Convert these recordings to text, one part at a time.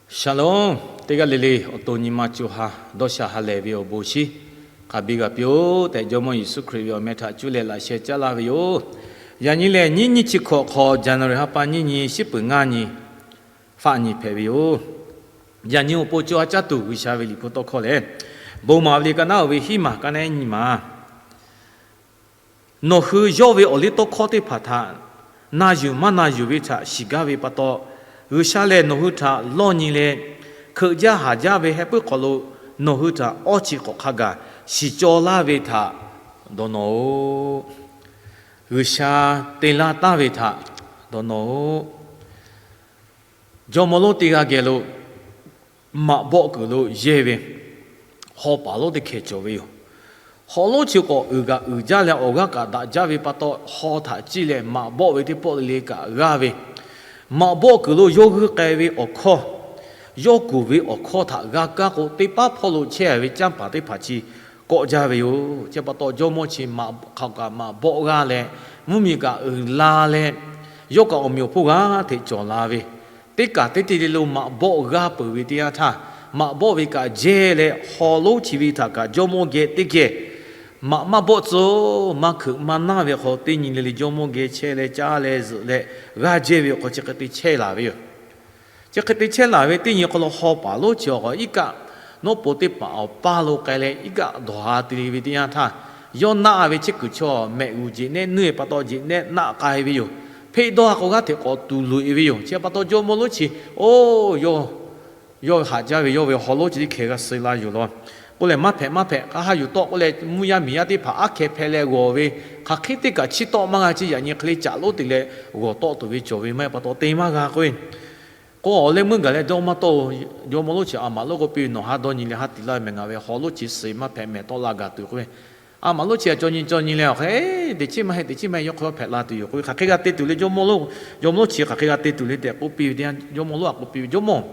Shalom. Teˇ g'aˇ le le awˬ to nyi ma co ha dawˇ sha ha lehˬ ve awˬ bon shinˉ hk'a biˇ g'a piˇ-oˆ tehꞈ, Jawˇmawˇ Yeˍsuˆ Hkriꞈ ve awˬ meh htaꞈ cuˇ leh laꞈ sheh caˉ laˇ ve yoˬ. Yaꞈ nyi lehˬ, nyiˇ nyiˇ chi hkawꞈ hk'aw January ha pa nyiˇ nyi, shiˉ peuˬ ngaˇ nyi, faˆ nyi hpehꞈ ve yoˬ. Yaꞈ nyi awˬ pon co ha caˇ tuˬ G'uiˬsha ve liꞈ hpu tawˇ hkawˇ lehˬ, Bon maˍ ve liꞈ ka naˉ oˬ ve hiˉ maˬ ka naˉ nyi maˬ. Nawˬ hui yawˇ ve awˬ liˇ tawˇ hkawˇ teˇ hpaˍ htaꞈ na yuˬ maˇ na yuˬ ve htaꞈ shiˍ gaˇ ve pa taw, G'uiˬsha lehˬ nawˬ hui htaꞈ lawˇ nyi leh, hkeuꞈ jaˇ haˍ jaˇ ve heh puiˉ hk'aw lo nawˬ hui htaꞈ awˇ chi k'awꞈ hk'a gaˬ shiˍ cawˬ laˇ ve htaꞈ dawˇ nawˇ-oˆ. G'uiˬsha te laˇ taˍ ve htaꞈ dawˇ nawˇ-oˆ. Jawˇmawˇ lonˉ teˇ g'aˇ geh lo maꞈ bawˆ kuiˬ lo yehˇ ve haw paˍ lonˉ teˇ hkeh cawˬ ve yoˬ. Haw lonˉ chi k'awꞈ uiˍ kaꞈ uiˍ jaˇ leh awˬ g'aˇ kaꞈ daꞈ jaˇ ve pa taw, haw htaꞈ ciˇ leh maꞈ bawˆ ve teˇ pawˆ le le kaꞈ g'aˇ ve, maꞈ bawˆ kuiˬ lo yawˇ g'uiˇ k'ai ve awˬ hkawˇ, yawˇ kuˬ ve awˬ hkawˇ htaꞈ g'a kaˇ k'o, teˇ paˉ hpawˇ lo chehˇ ve canˇ paˍ teˇ hpaˍ chi kawˆ jaˇ ve yoˬ. Chi pa taw, jawˇmawˇ chi maꞈ hk'aˬ kaꞈ maꞈ bawˆ g'aˇ leh, mvuhˇmiˬ kaꞈ uiˍ la leh, yawˇ kaꞈ awˬ meꞈ awˬ hponˇ g'aˇ hteꞈ cawˬ la ve, teˇ kaˬ teˇ te le lo maꞈ bawˆ g'aˇ peuˬ ve teˇ yanˇ htaˇ, maꞈ bawˆ ve kaꞈ jehˇ leh haw lonˉ chi ve htaꞈ kaꞈ jawˇmawˇ geh teˇ geh maꞈ maˇ bawˆ tcuh, maˇ hkeuꞈ maˇ naˇ ve hk'aw teˇ nyi le le jawˇmawˇ geh chehˇ leh caˇ leh zuhꞈ leh g'aˇ jehˇ ve awˬ hk'aw chi hk'e te chehˇ laˬ ve yoˬ. Chi hk'e te chehˇ laˬ ve teˇ nyi hk'aw lo haw paˍ lonˉ chi awˬ k'awꞈ iˉ kaˆ nawˉ po teˇ hpaˍ awˬ paˇ lo k'ai leh iˉ kaˆ dawˬ ha te le ve teˇ yanˇ htaˇ, yawˇ naˆ ve chehˇ kuiˬ chaw mehꞈ g'uˬ jeꞈ nehˆ nuˇ e pa taw jeꞈ nehˆ naˆ k'ai ve yoˬ. Hpeˆ dawˇ ha k'o g'aˇ hteꞈ k'awꞈ tuˬ loꞈ e ve yoˬ. Chi pa taw jawˇmawˇ lonˉ chi, oˇ, yawˇ haꞈ jaˇ ve yawˇ ve haw lonˉ chi teˇ hkeh g'a suh la yoˬ law. K'oˆ leh maˇ hpehꞈ maˇ hpehꞈ, hk'a ha yuˬ tawˆ k'oˆ leh mvuhˇ yaˇ miˬ yaˇ teˇ hpaˍ aˉ hkeh hpeh leh g'awˬ ve, hk'aˬ hk'e teˇ kaꞈ chiˇ tawˆ maˇ g'a, chi yaꞈ nyi hk'e le caꞈ lonˉ te leh g'awˬ tawˆ tuˬ ve cawˬ ve maˇ heˆ pa taw te maˇ g'a k'oˆ ve. K'o awˬ leh meuˇ gaˬ leh dawˇ maˇ tawˆ-oˬ. Jawˇmawˇ lonˉ chi a maꞈ lonˉ k'oˆ piˇ ve, Nawˬ ha dawˇ nyi leh ha tiꞈ laˇ ve mehˬ, ngaˬ ve haw lonˉ chi suh maˇ hpehꞈ mehˬ tawˆ la gaˬ tuˬ k'oˆ ve. A maꞈ lonˉ chi a caw nyi caw nyi leh, Hk'e, teꞈ chiˉ maˇ heˆ, teꞈ chiˉ maˇ heˆ, yawˇ hk'aw yawˇ hpehꞈ la tuˬ yoˬ k'oˆ ve. Hk'aˬ hk'e g'a te tuˬ le, jawˇmawˇ lonˉ, jawˇmawˇ lonˉ chi hk'aˬ hk'e g'a te tuˬ le tehꞈ k'oˆ piˇ ve teˇ yanˇ, jawˇmawˇ lonˉ a k'oˆ piˇ ve, Jawˇmawˇ,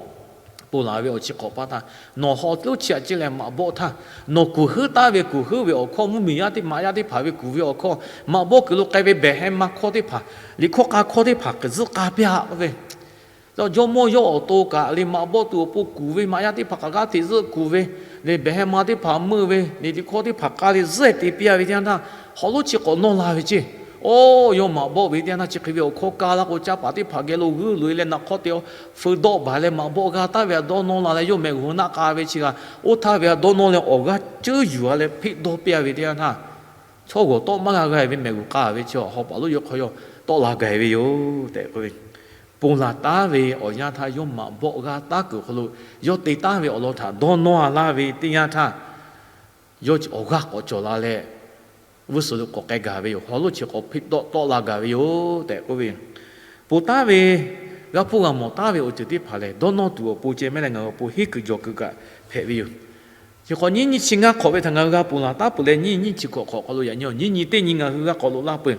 ponˬ laˬ ve awˬ chi hk'awꞈ pa htaˇ nawˬ haw lonˉ chi htaꞈ ciˇ leh maꞈ bawˆ htaˇ, nawˬ kuˬ heuˆ taˍ ve kuˬ heuˆ ve awˬ hkawˇ, mvuhˇmiˬ yaˇ teˇ maꞈ yaˇ teˇ hpaˍ ve kuˬ ve awˬ hkawˇ, maꞈ bawˆ kuiˬ lo k'ai ve behˬ heh ma hkawˇ teˇ hpaˍ, liꞈ hkawˇ k'a hkawˇ teˇ hpaˍ k'awꞈ zuhˆ k'a piˇ-a k'oˆ ve. Jawˇmawˇ yawˇ awˬ to kaꞈ le maꞈ bawˆ tuˬ awˬ pon kuˬ ve maꞈ yaˇ teˇ hpaˍ kaꞈ g'aˇ hteꞈ zuhˆ kuˬ ve, le behˬ heh ma teˇ hpaˍ meuˇ ve, le liꞈ hkawˇ teˇ hpaˍ k'a le zuhˆ te piˇ-a ve teˇ yanˇ htaˇ, haw lonˉ chi k'awꞈ nawˇ la ve ceˇ. Oˇ, yawˇ maꞈ bawˆ ve teˇ yanˇ htaˇ chi hk'e ve awˬ hkawˇ kaˇ laˇ k'o, canˇ paˍ teˇ hpaˍ geh lo g'uiˇ loꞈ e leh naꞈ hk'awˇ te-a, feu dawˆ baˬ leh maꞈ bawˆ g'a taˍ ve htaꞈ dawˇ nawˇ la leh yawˇ mehˬ g'uˬ naˆ k'a ve chi kaꞈ, oˇ htaˇ ve htaꞈ dawˇ nawˇ leh awˬ g'aˇ ceuˇ yuˬ-a leh hpeˆ dawˇ piˇ-a ve teˇ yanˇ htaˇ, chaw g'awˬ tawˆ maˇ g'a g'a ve mehˬ g'uˬ k'a ve chi haw paˍ lonˉ yawˇ hk'aw yawˇ tawˆ la gaˬ ve yoˬ tehꞈ k'oˆ ve. Ponˬ laˬ taˍ ve awˬ yanˇ htaˇ yawˇ maꞈ bawˆ g'a taˉ kuiˬ awˬ hk'aw lo, yawˇ te taˍ ve awˬ lawn htaꞈ dawˇ nawˇ-a laˇ ve teˇ yanˇ htaˇ, yawˇ awˬ g'aˇ k'awꞈ cawˬ la leh, g'uˇ suhˍ lo k'awꞈ k'ai gaˬ ve yoˬ. Haw lonˉ chi k'awꞈ hpeˆ dawˆ tawˆ la gaˬ ve yoˬ tehꞈ k'oˆ ve. Ponˬ taˍ ve, g'a hpuˇ g'a mawˬ taˍ ve awˬ ceuˬ teˇ hpaˍ lehˬ, dawˇ nawˇ tuˬ awˬ pon ceh mehˉ leh ngaˬ hui awˬ pon henˉ kuiˬ jawˬ kuiˬ kaꞈ hpehꞈ ve yoˬ. Chi hk'awꞈ nyiˇ nyiˇ chi ngaˇ hk'awꞈ ve htaꞈ ngaˬ hui g'a ponˬ laˬ taˉ peuˬ leh, nyiˇ nyiˇ chi hk'awꞈ hk'awꞈ hk'aw lo yaꞈ nyi awˬ nyiˇ nyi teˇ nyi ngaˬ hui g'a k'awꞈ loꞈ laˇ peuˬ.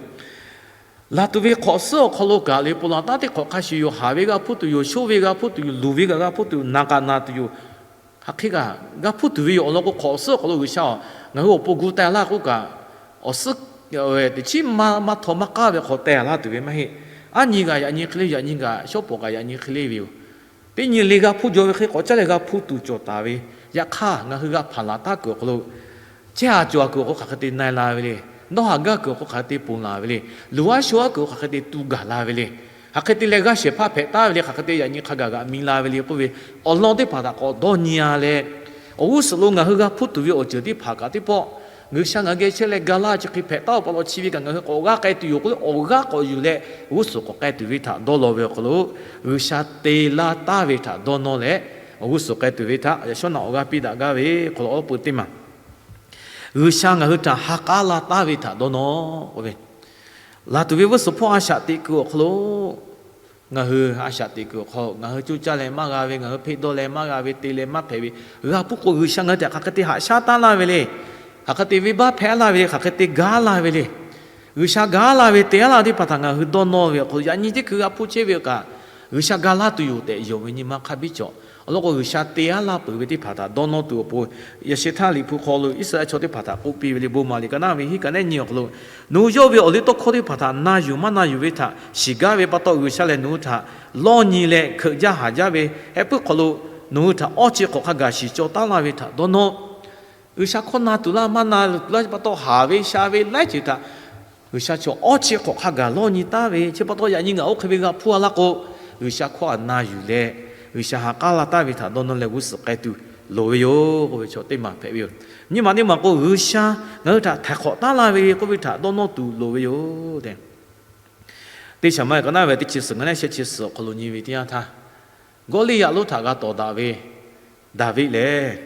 Laˬ tuˬ ve hk'awꞈ suhˉ awˬ hk'aw lo kaꞈ le, ponˬ laˬ taˉ teˇ hk'awꞈ hk'a shuˍ yoˬ. Haˍ ve g'a hpuˇ tuˬ yoˬ, shonˇ ve g'a hpuˇ tuˬ yoˬ, luˬ ve kaꞈ g'a hpuˇ tuˬ yoˬ, naˬ kaꞈ naˬ tuˬ yoˬ. Hk'aˬ hk'e kaꞈ g'a hpuˇ tuˬ ve yoˬ. Awˬ lawn k'o, hk'awꞈ suhˉ awˬ hk'aw lo G'uiˬsha-oˬ, ngaˬ hui awˬ pon gu teh laˇ k'oˆ kaꞈ, awˬ suhˉ teꞈ chiˉ maˇ maˇ htaw maˇ k'aˉ ve hk'aw teh laˇ tuˬ ve maˇ heˆ. Aˉ nyi kaꞈ yaꞈ nyi hk'e le, yaꞈ nyi kaꞈ shawˉ pawˍ kaꞈ yaꞈ nyi hk'e le ve yoˬ. Teˇ nyi le g'a hpuˇ jaw ve hk'e k'awꞈ caˇ leh g'a hpuˇ tuˬ cawˬ taˍ ve, yaꞈ hk'aˇ ngaˬ hui g'a hpanˍ laˬ taˉ kuiˬ awˬ hk'aw lo, chehˇ haˍ cawˬ haˍ kuiˬ awˬ hk'aw hk'aˬ hk'e te na-e la ve le. Nawˇ haˍ gaˇ kuiˬ awˬ hk'aw hk'aˬ hk'e te ponˬ laˬ ve le. Luˬ aˉ sho aˉ kuiˬ awˬ hk'aˬ hk'e te tu gaˬ la ve le. Hk'aˬ hk'e te leh g'aˇ shehˍ hpaˇ hpehꞈ taˍ ve le, hk'aˬ hk'e te yaꞈ nyi hk'a gaˬ g'aꞈ mi la ve le k'oˆ ve, awˬ lawn teˇ hpaˍ htaꞈ k'awꞈ dawˇ nyi-a leh, awˬ g'uˇ suhˍ lo ngaˬ hui g'a hpuˇ tuˬ ve awˬ ceuˬ teˇ hpaˍ kaꞈ teˇ pawˆ, G'uiˬsha ngaˬ geh chehˇ leh ga laˇ chi hk'e hpehꞈ taˉ-oˬ pa taw, chi ve kaꞈ ngaˬ hui k'awꞈ g'aˇ k'ai tuˬ yoˬ k'oˆ leh awˬ g'aˇ k'awꞈ yuˬ leh g'uˇ suhˍ k'awꞈ k'ai tuˬ ve htaꞈ dawˇ law ve awˬ hk'aw lo, G'uiˬsha te laˇ taˍ ve htaꞈ dawˇ nawˇ leh, awˬ g'uˇ suhˍ k'ai tuˬ ve htaꞈ yaꞈ shawˉ naꞈ awˬ g'aˇ piˇ daꞈ gaˇ ve hk'aw lo awˬ peuˬ teˇ maˬ G'uiˬsha ngaˬ hui htaꞈ ha k'aˉ laˇ taˍ ve htaꞈ dawˇ nawˇ k'oˆ ve, laˬ tuˬ ve g'uˇ suhˍ hpawˇ a shaꞈ teꞈ kuiˬ awˬ hk'aw lo, ngaˬ hui a shaꞈ teꞈ kuiˬ awˬ hk'aw ngaˬ hui coˇ caˇ leh maˇ g'a ve, ngaˬ hui hpeˆ dawˇ leh maˇ g'a ve, te leh maˇ hpehꞈ ve, g'a hpuˇ k'o G'uiˬsha ngaˬ hui htaꞈ hk'aˬ hk'e te haꞈ shaˉ taˉ laˇ ve le. Hk'aˬ hk'e te venˇbaˆ hpehˇ laˇ ve le. Hk'aˬ hk'e te gaˇ laˇ ve le. G'uiˬsha gaˇ laˇ ve te laˇ teˇ hpaˍ htaꞈ ngaˬ hui dawˇ nawˇ ve awˬ hk'aw lo, yaꞈ nyi teˇ hkui g'a hpuˇ chehˇ ve kaꞈ, G'uiˬsha ga laˇ tuˬ yoˬ tehꞈ yonˍ ve nyi ma hk'a biˇ cawˬ. Awˬ lawn k'o, G'uiˬsha te aˉ laˇ peuˬ ve teˇ hpaˍ htaꞈ dawˇ nawˇ tuˬ awˬ pon, yaꞈ sheh htaˇ Liꞈ hpu hk'aw lo Iˉsaˍreˍlaˆ chaw teˇ hpaˍ htaꞈ k'oˆ piˇ ve le. Bon maˍ liꞈ ka naˉ ve hiˉ ka nehˉ nyi awˬ hk'aw lo, nawˬ hui yawˇ ve awˬ liˇ tawˇ hkawˇ teˇ hpaˍ htaꞈ na yuˬ maˇ na yuˬ ve htaꞈ shiˍ gaˇ ve pa taw, G'uiˬsha lehˬ nawˬ hui htaꞈ lawˇ nyi leh hkeuꞈ jaˇ haˍ jaˇ ve heh puiˉ hk'aw lo, nawˬ hui htaꞈ awˇ chi hk'awꞈ hk'a gaˬ shiˍ cawˬ taˉ laˇ ve htaꞈ dawˇ nawˇ. G'uiˬsha hkawˇ na tuˬ laˇ maˇ na tuˬ laˇ pa taw, haˍ ve sha ve laiˉ ceuˬ htaꞈ G'uiˬsha chaw awˇ chi hk'awꞈ hk'a gaˬ lawˇ nyi taˉ ve chi pa taw, yaꞈ nyi ngaˬ oˇ hk'e ve g'a hpuˇ a laˇ k'o, G'uiˬsha hkawˇ htaꞈ na yuˬ leh, G'uiˬsha ha k'aˉ la taˍ ve htaꞈ dawˇ nawˇ leh g'uˇ suhˍ k'ai tuˬ loˍ ve yoˬ k'oˆ ve chaw teˇ maˬ hpehꞈ ve yoˬ. Nyi ma teˇ maˬ k'o, G'uiˬsha ngaˬ hui htaꞈ htaiˍ hk'awꞈ taˉ laˇ ve k'oˆ ve htaꞈ dawˇ nawˇ tuˬ loˍ ve yoˬ tehꞈ, teˇ shaˍ ma ka naˉ ve teˇ chi suhˍ ngaˬ nehˉ sheh chi suhˍ awˬ hk'aw lo nyi ve teˇ yanˇ htaˇ, Gawˇliˇyaꞈ lonˉ htaꞈ g'a tawˍ daꞈ ve Daˍviˆ lehˬ,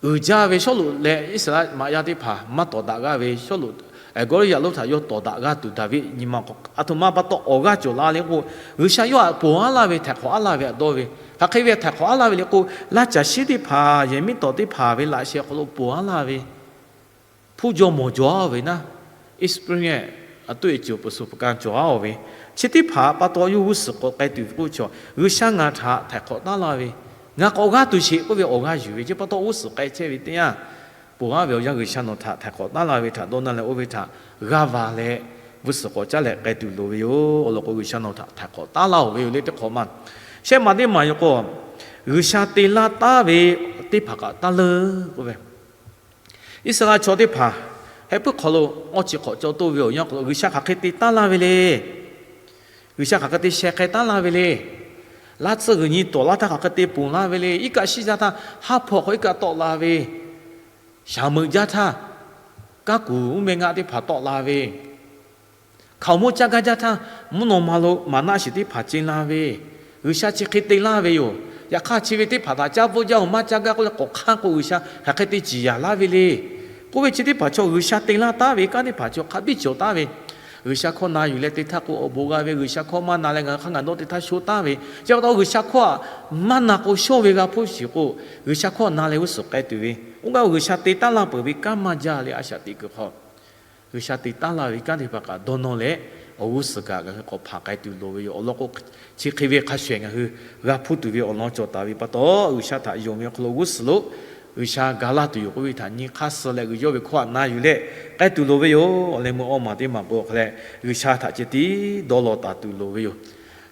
uiˍ jaˇ ve Sawˉluꞈ leh Iˉsaˍreˍlaˆ maꞈ yaˇ teˇ hpaˍ maˇ tawˍ daꞈ g'aˇ ve Sawˉluꞈ, Gawˇliˇyaꞈ lonˉ htaꞈ yawˇ tawˍ daꞈ g'aˇ tuˬ Daˍviˆ nyi ma k'o, aˬ htoꞈ ma pa taw awˬ g'aˇ cawˬ la le k'o, G'uiˬsha yawˇ htaꞈ ponˬ aˉ laˇ ve, htaiˍ hk'awꞈ aˉ laˇ ve htaꞈ dawˇ ve. Hk'aˬ hk'e ve htaiˍ hk'awꞈ aˉ laˇ ve le k'o, laˇ caˬ shiˉ teˇ hpaˍ yehˬ miˉ tawˍ teˇ hpaˍ ve laꞈ sheh awˬ hk'aw lo ponˬ aˉ laˇ ve, hpuˇ jaw mawˬ jaw ve naˉ, Iˉsaˍreˍlaˆ aˬ toˆ e cawˬ peuˬ suhˍ peuˬ ka cawˬ aˉ ve, chi teˇ hpaˍ pa taw yawˇ g'uˇ suhˍ k'awꞈ k'ai tuˬ ve k'oˆ ve chaw, G'uiˬsha ngaˬ htaꞈ htaiˍ hk'awꞈ taˉ laˇ ve, ngaˬ k'awꞈ g'aˇ tuˬ sheˍ k'oˆ ve awˬ g'aˇ yuˬ ve chi pa taw g'uˇ suhˍ k'ai chehˇ ve teˇ yanˇ, ponˬ aˉ ve awˬ yanˇ G'uiˬsha nawˬ htaꞈ htaiˍ hk'awꞈ taˉ laˇ ve htaꞈ dawˇ nawˇ leh oˇ ve htaꞈ g'aˇ va leh g'uˇ suhˍ k'awꞈ caˉ leh k'ai tuˬ loˍ ve yoˬ. Awˬ lawn k'o, G'uiˬsha nawˬ htaꞈ htaiˍ hk'awꞈ taˉ laˇ-oˬ ve yoˬ le teˇ hk'awꞈ ma. Shehˆ ma teˇ maˬ yoˬ k'o, G'uiˬsha te laˇ taˉ ve teˇ hpaˍ kaꞈ taˇ leuˉ k'oˆ ve, Iˉsaˍreˍlaˆ chaw teˇ hpaˍ heh puiˉ hk'aw lo awˇ chi hk'awꞈ caw toˇ ve awˬ yanˇ hk'aw lo G'uiˬsha hk'aˬ hk'e te taˉ laˇ ve le. G'uiˬsha hk'aˬ hk'e te sheh k'ai taˉ laˇ ve le. Laˇ tsuhˇ g'uiˬ nyi tawˍ laˇ htaˇ hk'aˬ hk'e te ponˬ laˇ ve le. Iˉ kaˆ shiˉ yaˇ htaˇ haˉ hpawˇ hk'aw iˉ kaˆ tawˆ la ve, shaˍ meuꞈ jaˇ htaˇ kanˉ kuˬ uˉ meh ngaˆ teˇ hpaˍ tawˆ la ve, hkaoˍmonˇ caˇ gaˇ jaˇ htaˇ mvuhˇ naw ma lo maˍnaˆ shiˍ teˇ hpaˍ ce la ve, G'uiˬsha chi hk'e te laˇ ve yoˬ. Yaꞈ hk'aˇ chi ve teˇ hpaˍ htaꞈ caˇ bvuhˆ jaˇ-oˬ, maˇ caˇ gaˇ k'oˆ leh k'awꞈ hk'aˇ k'o G'uiˬsha hk'aˬ hk'e te ciˍ yanˍ laˇ ve le k'oˆ ve chi teˇ hpaˍ chaw G'uiˬsha te laˇ taˉ ve kanˉ teˇ hpaˍ chaw hk'a biˇ cawˬ taˉ ve, G'uiˬsha hkawˇ na yuˬ leh te htaˇ k'o awˬ bon g'a ve, G'uiˬsha hkawˇ maˇ na leh ngaˬ hui hk'a ngaˬ dawˇ te htaˇ sho taˉ ve, chi pa taw G'uiˬsha hkawˇ htaꞈ maˇ na k'o shawˇ ve g'a hpuˇ shiˍ k'o, G'uiˬsha hkawˇ na leh g'uˇ suhˍ k'ai tuˬ ve, oˇ g'aˇ G'uiˬsha te taˉ laˇ peuˬ ve kanˉ maˇ jaˇ leh a shaꞈ teꞈ kuiˬ hk'aw G'uiˬsha te taˉ laˇ ve kanˉ teˇ hpaˍ kaꞈ dawˇ nawˇ leh awˬ g'uˇ suhˍ kaꞈ ngaˬ hui k'awꞈ hpanˍ k'ai tuˬ loˍ ve yoˬ. Awˬ lawn k'o, chi hk'e ve hk'a shuˍ shuˍ ngaˬ hui g'a hpuˇ tuˬ ve awˬ lawn cawˬ taˍ ve pa taw, G'uiˬsha htaꞈ yonˍ ve awˬ hk'aw lo g'uˇ suhˍ lo G'uiˬsha ga laˇ tuˬ yoˬ k'oˆ ve htaꞈ nyi hk'aˇ suh leh, G'uiˬsha yawˇ ve hkawˇ htaꞈ na yuˬ leh k'ai tuˬ loˍ ve yoˬ. Awˬ leh meuˇ awˇ maˬ teˇ maˬ k'o hk'a leh, G'uiˬsha htaꞈ ceh tiˉ dawˇ law taˍ tuˬ loˍ ve yoˬ.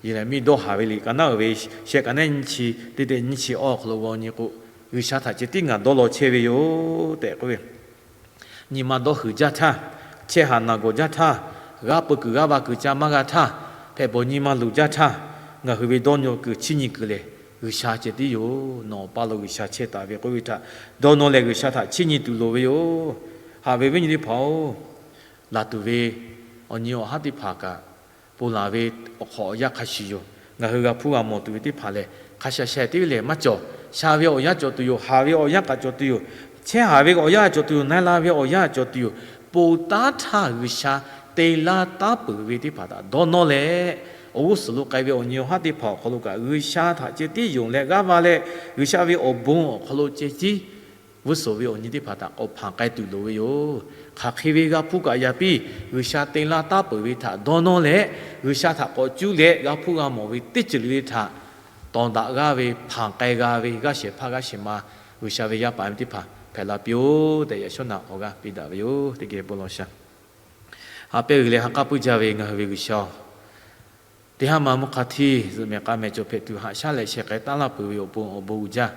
Yeˍraˍmiˆ dawˇ haˍ ve liꞈ ka naˉ uiˍ ve shehˆ ka nehˉ nyiˇ chi teˇ teˇ nyiˇ chi awˇ awˬ hk'aw lo g'aw nyi k'o, G'uiˬsha htaꞈ ceh tiˉ ngaˬ dawˇ law chehˇ ve yoˬ tehꞈ k'oˆ ve, nyi ma dawˇ huiˍ jaˇ htaˇ, chehˇ haˍ naˬ gawˬ jaˇ htaˇ, g'aˇ peu kuiˬ g'aˇ va kuiˬ ca maˇ g'a htaˇ, hpehꞈ bawˬ nyi ma luˬ jaˇ htaˇ, ngaˬ hui ve dawˇ nawˇ kuiˬ chiˇ nyi kuiˬ lehˬ, G'uiˬsha ceh tiˉ yoˬ. Nawˬ awˬ paˇ lo G'uiˬsha chehˇ taˍ ve k'oˆ ve htaꞈ dawˇ nawˇ leh G'uiˬsha htaꞈ chiˇ nyi tuˬ loˍ ve yoˬ. Haꞈ ve viˉ nyi teˇ hpaˍ-oˬ, laˬ tuˬ ve awˬ nyi awˬ haˉ teˇ hpaˍ kaꞈ, ponˬ laˬ ve awˬ hk'awꞈ awˬ yanˇ hk'a shuˍ yoˬ. Ngaˬ hui g'a hpuˇ g'a mawˬ tuˬ ve teˇ hpaˍ lehˬ, hk'a sha sha tiˉ ve lehˬ maˇ cawˬ. Sha ve awˬ yanˇ cawˬ tuˬ yoˬ. Haꞈ ve awˬ yanˇ kaꞈ cawˬ tuˬ yoˬ. Chehˇ haˍ ve awˬ yanˇ cawˬ tuˬ yoˬ. Na la ve awˬ yanˇ cawˬ tuˬ yoˬ. Ponˬ taˉ htaˇ G'uiˬsha te laˇ taˉ peuˬ ve teˇ hpaˍ htaꞈ dawˇ nawˇ leh, awˬ g'uˇ suhˍ lo k'ai ve awˬ nyi awˬ haˉ teˇ hpaˍ awˬ hk'aw lo kaꞈ G'uiˬsha htaꞈ ceh tiˉ yonˍ leh g'aˇ va leh, G'uiˬsha ve awˬ bon awˬ hk'aw lo ceh tiˉ g'uˇ suhˍ ve awˬ nyi teˇ hpaˍ htaꞈ k'awꞈ hpanˍ k'ai tuˬ loˍ ve yoˬ. Hk'aˬ hk'e ve g'a hpuˇ kaꞈ yaꞈ piˇ, G'uiˬsha te laˇ taˉ peuˬ ve htaꞈ dawˇ nawˇ leh, G'uiˬsha htaꞈ k'awꞈ cuˇ leh g'a hpuˇ g'a mawˬ ve teˇ ceuˬ le le htaꞈ tawˍ daꞈ g'aˇ ve hpanˍ k'ai g'a ve g'aˇ shehˍ hpaˇ g'aˇ shehˍ ma G'uiˬsha ve yaˇ paˍ miˇ teˇ hpaˍ hpehꞈ la piˇ-oˆ tehꞈ, yaꞈ shawˉ naꞈ awˬ g'aˇ piˇ daꞈ ve yoˬ. Teˇ geh bon lawˬ sha. Haꞈ pehnˇ g'uiˬ leh ha k'aˉ puiˇ jaˇ ve ngaˬ hui ve G'uiˬsha-oˬ, teˇ haˉ ma mvuhˇ hk'a htiˇ zuhꞈ mehˍ k'a mehˍ cawˬ hpehꞈ tuˬ haꞈ shaˉ leh sheh k'ai taˉ laˇ peuˬ ve awˬ pon awˬ bon uiˍ jaˇ.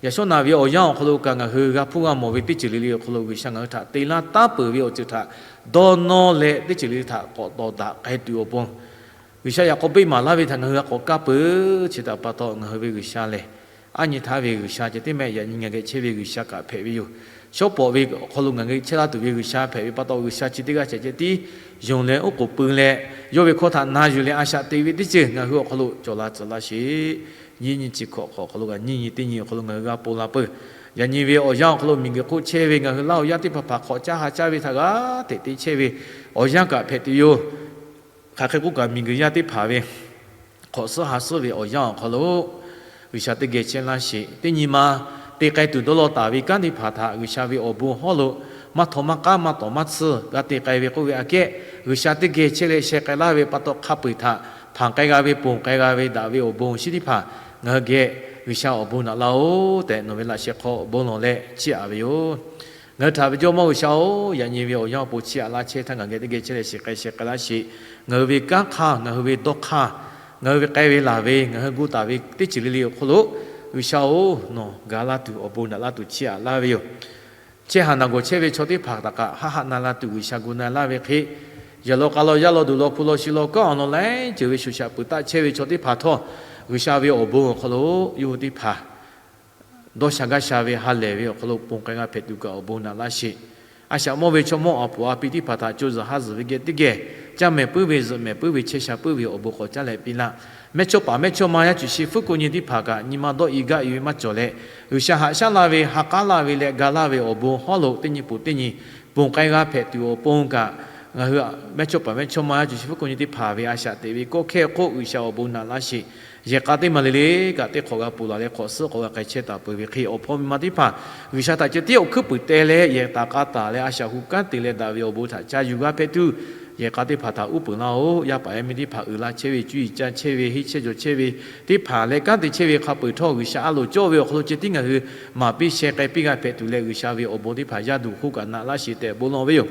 Yaꞈ shawˉ naꞈ ve awˬ yanˇ awˬ hk'aw lo kaꞈ ngaˬ hui g'a hpuˇ g'a mawˬ ve teˇ ceuˬ le le awˬ hk'aw lo G'uiˬsha ngaˬ hui htaꞈ te laˇ taˉ peuˬ ve awˬ ceuˬ htaꞈ dawˇ nawˇ leh teˇ ceuˬ le le htaꞈ k'awꞈ tawˍ daꞈ k'ai tuˬ awˬ pon, G'uiˬsha yaꞈ k'aw beˆ maˍ laˇ ve htaꞈ ngaˬ hui g'a k'awꞈ kaˇ peuˬ. Chi htaꞈ pa taw ngaˬ hui ve G'uiˬsha lehˬ, aˉ nyi htaˇ ve G'uiˬsha ceh tiˉ mehˆ, yaꞈ nyi ngaˬ geh chehˇ ve G'uiˬsha kaꞈ hpehꞈ ve yoˬ. Shawˉ pawˍ ve awˬ hk'aw lo ngaˬ geh chehˇ laˇ tuˬ ve G'uiˬsha hpehꞈ ve pa taw, G'uiˬsha chi teˇ g'aˇ ceh ceh tiˉ yonˍ leh oˉ k'oˍ pui leh, yawˇ ve hkawˇ htaꞈ na yuˬ leh a shaꞈ te ve teˇ ceuˬ ngaˬ hui awˬ hk'aw lo cawˬ la tcuh laˇ sheˍ. Nyiˇ nyi chi hkawꞈ hk'awꞈ awˬ hk'aw lo kaꞈ nyiˇ nyi teˇ nyi awˬ hk'aw lo ngaˬ hui g'a ponˬ la peuˬ. Yaꞈ nyi ve awˬ yanˇ awˬ hk'aw lo miˬguiˬ hk'oˆ chehˇ ve ngaˬ hui Laˇ huˍ yaˇ teˇ hpaˍ hpaˍ hk'awꞈ caˇ ha caˇ ve htaꞈ g'a hteꞈ te chehˇ ve awˬ yanˇ kaꞈ hpehꞈ tuˬ yoˬ. Hk'aˬ hk'e k'oˆ kaꞈ, miˬguiˬ yaˇ teˇ hpaˍ ve hk'awꞈ suhˉ ha suhˉ ve awˬ yanˇ awˬ hk'aw lo G'uiˬsha teˇ geh chehˇ laˇ sheˍ. Teˇ nyi ma te k'ai tuˬ dawˇ law taˍ ve kanˉ teˇ hpaˍ htaꞈ G'uiˬsha ve awˬ bon hawˉ lo maˇ htaw maˇ k'aˉ maˇ tawˍ maˇ tsuhˇ g'a te k'ai ve k'oˆ ve aꞈ kehˉ, G'uiˬsha teˇ geh chehˇ leh sheh k'ai laˇ ve pa taw hk'a peu-eˬ htaꞈ hpanˍ k'ai g'a ve, ponˬ k'ai g'a ve, daꞈ ve awˬ bon shinˉ teˇ hpaˍ ngaˬ hui geh G'uiˬsha awˬ bon naꞈ laˇ-oˆ tehꞈ nawˬ ve laꞈ sheh hk'aw awˬ bon lawˬ leh chiˇ aꞈ ve yoˬ. Ngaˬ hui htaꞈ ve Jawˇmawˇ G'uiˬsha-oˬ, yaꞈ nyi ve awˬ yanˇ awˬ pon chiˇ aꞈ laˇ chehˇ htaˇ ngaˬ geh teˇ geh chehˇ leh shiˍ k'ai sheh k'ai laˇ sheˍ. Ngaˬ hui ve kanˉ hk'aˇ, ngaˬ hui ve dawˇ hk'aˇ, ngaˬ hui ve k'ai ve laˬ ve, ngaˬ hui gu taˍ ve teˇ ceuˬ le le awˬ hk'aw lo G'uiˬsha-oˬ, nawˬ ga laˇ tuˬ awˬ bon naꞈ laˇ tuˬ chiˇ aꞈ laˇ ve yoˬ. Chehˇ haˍ naˬ gawˬ chehˇ ve chaw teˇ hpaˍ htaꞈ kaꞈ haˆ haˆ na la tuˬ G'uiˬsha gu na laˇ ve hk'e, yaꞈ law k'a law yaˇ law duˬ law hpu law shi law kanˉ awˬ lawn laiˉ ceuˬ ve shoˍ shaꞈ peuˬ taˆ chehˇ ve chaw teˇ hpaˍ htawˇ, G'uiˬsha ve awˬ bon awˬ hk'aw lo yawˇ hui teˇ hpaˍ dawˇ sha gaˇ sha ve ha lehˬ ve awˬ hk'aw lo ponˬ k'ai g'a hpehꞈ tuˬ kaꞈ awˬ bon naꞈ laˇ sheˍ. A shaꞈ mawˇ ve chaw mawˇ awˬ puˍ awˬ pi teˇ hpaˍ htaꞈ co zuhˬ ha zuhˬ ve geh teˇ geh caˇ mehˍ puiˉ ve zuhꞈ mehˍ puiˉ ve chehˇ sha puiˉ ve awˬ bon k'awꞈ caˉ leh piˇ laˇ. Mehˇchawˇ paˍ mehˇchawˇma yaˇ cuˬ shi fuˉ k'o nyi teˇ hpaˍ kaꞈ nyi ma dawˇ i gaˆ i ve maˇ cawˬ leh, G'uiˬsha haꞈ shaˉ laˇ ve, ha k'aˉ laˇ ve leh ga laˇ ve awˬ bon hawˉ lo teˇ nyi pon teˇ nyi ponˬ k'ai g'a hpehꞈ tuˬ awˬ pon kaꞈ, ngaˬ hui mehˇchawˇ paˍ mehˇchawˇma yaˇ cuˬ shi fuˉ k'o nyi teˇ hpaˍ ve a shaꞈ teꞈ ve kawˇ hkehˇ hk'oˆ G'uiˬsha awˬ bon naꞈ laˇ sheˍ. Yehˬ k'a teˇ maˬ le le kaꞈ teˇ hk'awꞈ g'a ponˬ laˬ leh hk'awꞈ suhˉ k'awꞈ g'a k'ai chehˇ taˍ peuˬ ve hk'e, awˬ hpawˇ miˇ ma teˇ hpaˍ G'uiˬsha htaꞈ ceh tiˉ awˬ hkuiˉ puiˍ teh leh yehˬ taˍ k'a taˍ leh a shaꞈ hu kanˉ te leh daꞈ ve awˬ bon htaꞈ ca yuˬ g'a hpehꞈ tuˬ, yehˬ k'a teˇ hpaˍ htaꞈ uˉ peunˍ laˇ-oˆ. Yaˇ paˍ yaˇ miˇ teˇ hpaˍ uiˍ la chehˇ ve, cuˇ yiˍ ca chehˇ ve, henˇ chehˇ jawˬ chehˇ ve teˇ hpaˍ leh kanˉ te chehˇ ve hk'a peu-eˬ htawˇ, G'uiˬsha a loˍ cawˇ ve awˬ hk'aw lo ceh tiˉ ngaˬ hui maˍ piˇ sheh k'ai piˇ g'a hpehꞈ tuˬ leh, G'uiˬsha ve awˬ bon teˇ hpaˍ yaˇ duˬ hk'oˆ kaꞈ naꞈ laˇ sheˍ tehꞈ bon lawˬ ve yoˬ.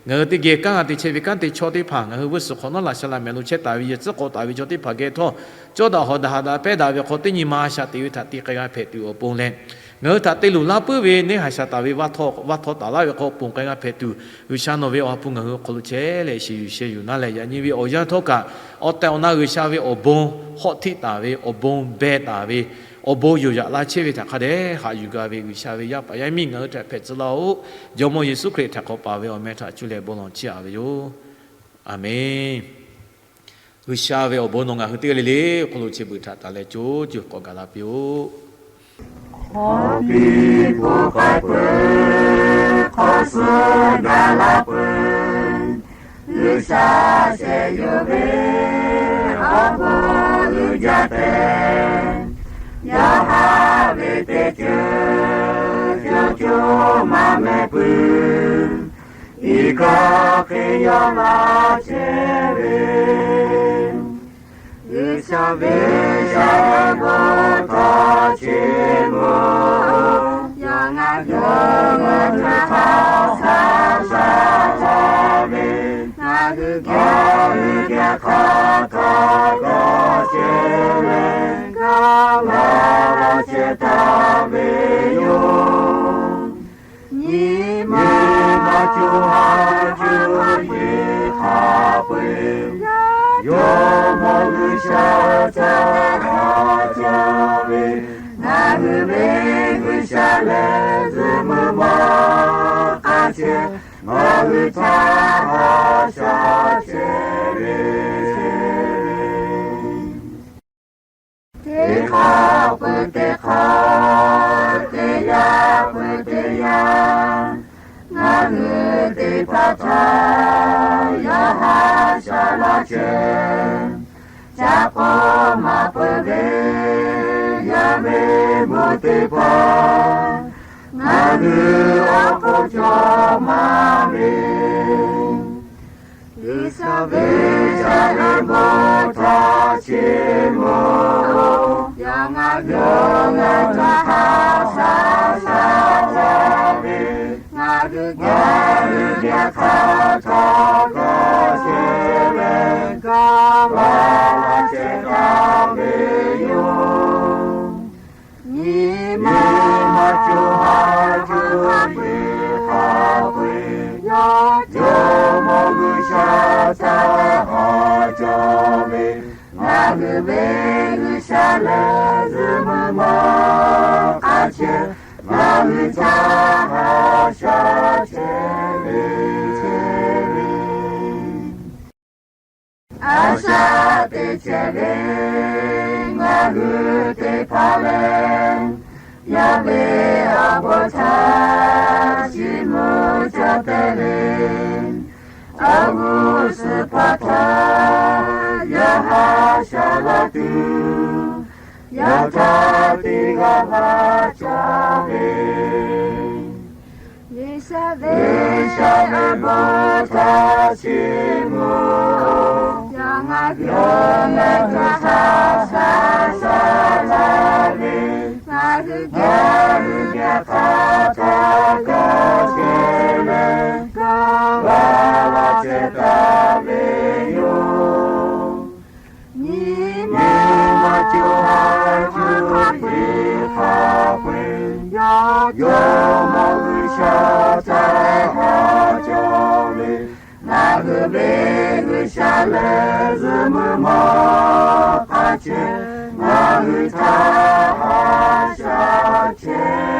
Ngaˬ hui teˇ geh kanˉ g'a te chehˇ ve kanˉ te chaw teˇ hpaˍ, ngaˬ hui vuiˇ suhˍ hk'awꞈ nawˉ laꞈ sha laꞈ mehˍ lo chehˇ taˍ ve, yehˬ tcuhˉ k'awꞈ taˍ ve chaw teˇ hpaˍ geh htawˇ, cawˇ daꞈ hawˍ daꞈ haꞈ daꞈ pehˇ daꞈ ve hk'aw teˇ nyi ma a shaꞈ teꞈ ve htaꞈ te k'ai g'a hpehꞈ tuˬ awˬ pon leh, ngaˬ hui htaꞈ te luˬ laˇ puiˉ ve neˇ haiˬ shaˍ taˍ ve vaˇ htawˇ taˍ laˇ ve hk'aw ponˬ k'ai g'a hpehꞈ tuˬ, G'uiˬsha nawˬ ve awˬ ha hpu ngaˬ hui awˬ hk'aw lo chehˇ leh shiˍ yuˬ sheh yuˬ naˉ leh, yaꞈ nyi ve awˬ yanˇ htawˇ kaꞈ awˬ tehˬ awˬ na G'uiˬsha ve awˬ bon hawˆ htiˆ taˍ ve, awˬ bon beh taˍ ve, awˬ bon yoˬ yaꞈ laˇ chehˇ ve htaꞈ hk'a dehꞈ haꞈ yuˬ ga ve G'uiˬsha ve yaˇ paˍ yaˇ miˇ ngaˬ hui htaꞈ hpehꞈ tcuh laˇ-oˆ. Jawˇmawˇ Yeˍsuˆ Hkriꞈ htaꞈ hk'awꞈ paˍ ve awˬ meh htaꞈ cuˇ leh bon lawˬ chiˇ aꞈ ve yoˬ. Aˬmenˍ. G'uiˬsha ve awˬ bon nawˬ ngaˬ hui teˇ g'aˇ le le awˬ hk'aw lo chi beuꞈ htaꞈ taˍ leh co co k'awꞈ gaˬ la piˇ-oˆ. Hk'awꞈ piˇ puˬ k'ai peuˬ, hk'awꞈ suhˉ gaˬ la peuˬ, G'uiˬsha shehˍ yonˍ ve awˬ bon uiˍ jaˇ tehꞈ, yawˇ haꞈ ve teˇ ceuˬ co co maˇ meh puiˉ, iˉ kaˆ hk'e yawˇ laˇ chehˇ ve G'uiˬsha ve shaˍ laꞈ bon htaꞈ chiˇ mvuh, yawˇ ngaˬ hui htaꞈ hk'a sha sha laˇ ve, ngaˬ hui geh, ngaˬ hui geh hk'a htaꞈ g'a chehˇ leh, g'a laˇ chehˇ taˍ ve yoˬ. Nyi ma co ha co nyi hk'a peu-eˬ, Jawˇmawˇ G'uiˬsha htaꞈ haꞈ jaˇ ve, ngaˬ hui ve G'uiˬsha lehˬ zuhꞈ meuˇ maˇ k'a chehˇ, ngaˬ hui htaꞈ haꞈ shaˉ chehˇ ve, teˇ hk'aˇ peuˬ teˇ hk'aˇ, teˇ yanˇ peuˬ teˇ yanˇ, ngaˬ hui teˇ hpaˍ htaꞈ yawˇ haꞈ shaˉ laˇ chehˇ. Ca k'awˇ maˍ peuˬ ve yaˇ ve bon teˇ hpaˍ, ngaˬ hui awˬ hk'oˆ cawˬ maˍ ve, G'uiˬsha ve shaˍ laꞈ bon htaꞈ chiˇ mvuh, yawˇ ngaˬ hui ngaˬ hui htaꞈ haꞈ shaˉ shaˉ laˇ ve, ngaˬ hui geh, ngaˬ hui geh hk'a htaꞈ g'a chehˇ leh, g'a laˇ chehˇ taˍ ve yoˬ. Nyi ma co ha co nyi hk'a peu-eˬ, Jawˇmawˇ G'uiˬsha htaꞈ haꞈ jaˇ ve, ngaˬ hui ve G'uiˬsha lehˬ zuhꞈ meuˇ maˇ k'a chehˇ, ngaˬ hui htaꞈ haꞈ shaˉ chehˇ ve, chehˇ ve. A shaꞈ teꞈ chehˇ ve ngaˬ hui teˇ hpaˍ lehˬ, yawˇ ve awˬ bon htaꞈ chiˇ mvuh caˇ te le. Awˬ g'uˇ suhˍ hpaˇ htaꞈ yawˇ haꞈ shaˉ laˇ tuˬ, yawˇ htaꞈ teˇ g'aˇ g'aˇ caˇ ve, G'uiˬsha ve shaˍ laꞈ bon htaꞈ chiˇ mvuh, yawˇ ngaˬ hui, yawˇ ngaˬ hui htaꞈ haꞈ shaˉ shaˉ laˇ Ngaˬ hui geh hk'a htaˇ kaꞈ chehˇ leh, g'a laˇ chehˇ taˍ ve yoˬ. Nyi ma co ha co teˇ hk'a peu-eˬ, Jawˇmawˇ G'uiˬsha htaꞈ haꞈ jaw ve, ngaˬ hui ve G'uiˬsha lehˬ zuhꞈ muiˬ mawˇ hk'a chehˇ, ngaˬ hui htaꞈ haꞈ shaˉ chehˇ